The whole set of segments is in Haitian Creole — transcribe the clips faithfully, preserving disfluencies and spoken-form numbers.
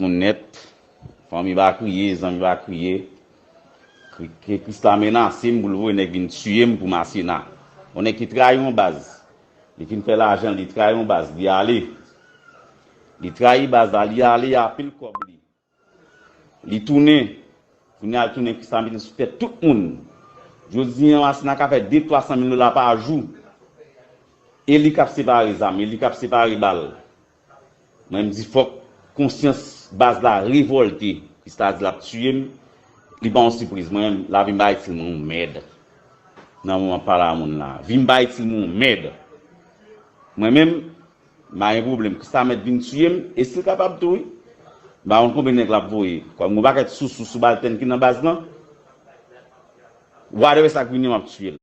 moun nèt. Fanmi pa kriye, zanmi pa kriye. Kri- Ke Krisla menase m pou l voye nèg vin tiye m pou Masena. Yon nèg ki trayi yon baz. Li fin fè lajan, li trayi yon baz, li ale. Li trayi baz la, li ale, y a pil kòb li. Li tounen. Kounye a l tounen, Krisla mete sou tèt tout moun. Jodi a, Masena ka fè de, twa san mil dola pa jou. E li k ap separe zam, e li k ap separe bal. Mwen, m di fòk konsyans baz la revòlte. Krisla di l ap tiye m. Li pa yon sipriz. Mwen, lavi m pa itil mwen yon mèd. Nan moman m ap pale a moun la, vi m pa itil mwen yon mèd. Mwen menm, m pa gen pwoblèm. Krisla mèt vin tiye m. E si l kapab tou, wi. M pa konn konbyen nèg l ap voye. Kòm yon pakèt sousou, soubaltèn ki nan baz lan. Whatever sa k vini, m ap tiye l.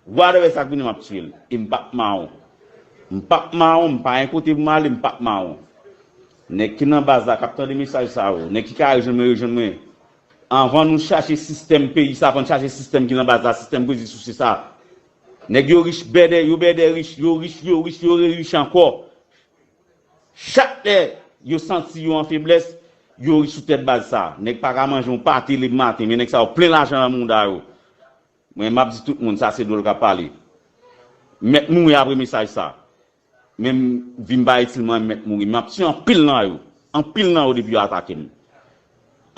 Whatever sa k vini, m ap tiye l. E m p ap mawon. M p ap mawon, m pa gen kote pou m ale, m p ap mawon. Nèg ki nan baz la k ap tande mesaj sa yo, nèg ki ka rejwenn mwen, rejwenn mwen. Anvan nou chache sistèm peyi sa, fò n chache sistèm ki nan baz la, sistèm kredi souse sa. Nèg yo rich, bèdè, yo bèdè rich, yo rich, yo rich, yo re rich ankò. Chak lè yo santi yo an feblès, yo rich sou tèt baz sa. Nèg pa ka manje yon pate lè maten, men nèg sa yo plen lajan nan mouda yo. Mwen, m ap di tout moun, sa se dlo l k ap pale. M mèt mouri apre mesaj sa. Men m, vi m pa itil mwen, m mèt mouri. M ap tiye anpil nan yo. Anpil nan yo depi yo atake m.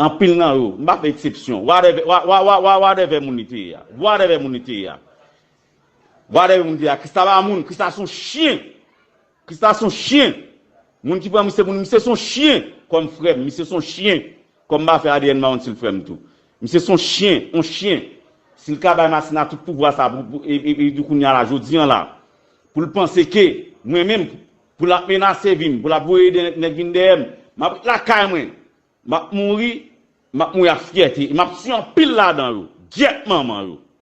Anpil nan yo. M pa fè eksepsyon. Whatever, wa- wa- wa- wa- whatever moun li te ye a. Whatever moun li te ye a. Whatever moun li te ye a. Krisla pa moun. Krisla se yon chen. Krisla se yon chen. Moun ki pran misye pou misye se yon chen. Kòm frè m, misye se yon chen. Kòm m pa fè A D N, m pa konn si l frè m tou. Misye se yon chen, yon chen. Si l ka bay Masena tout pouvwa sa pou, pou, e, e, e, di kounye a la, jodi a la, pou l panse ke mwen menm, pou l ap menase vi m, pou l ap voye de nèg vin dèyè m, m ap ret lakay mwen, m ap mouri, m ap mouri ak fyète, e m ap tiye anpil ladan yo, gyèt manman yo.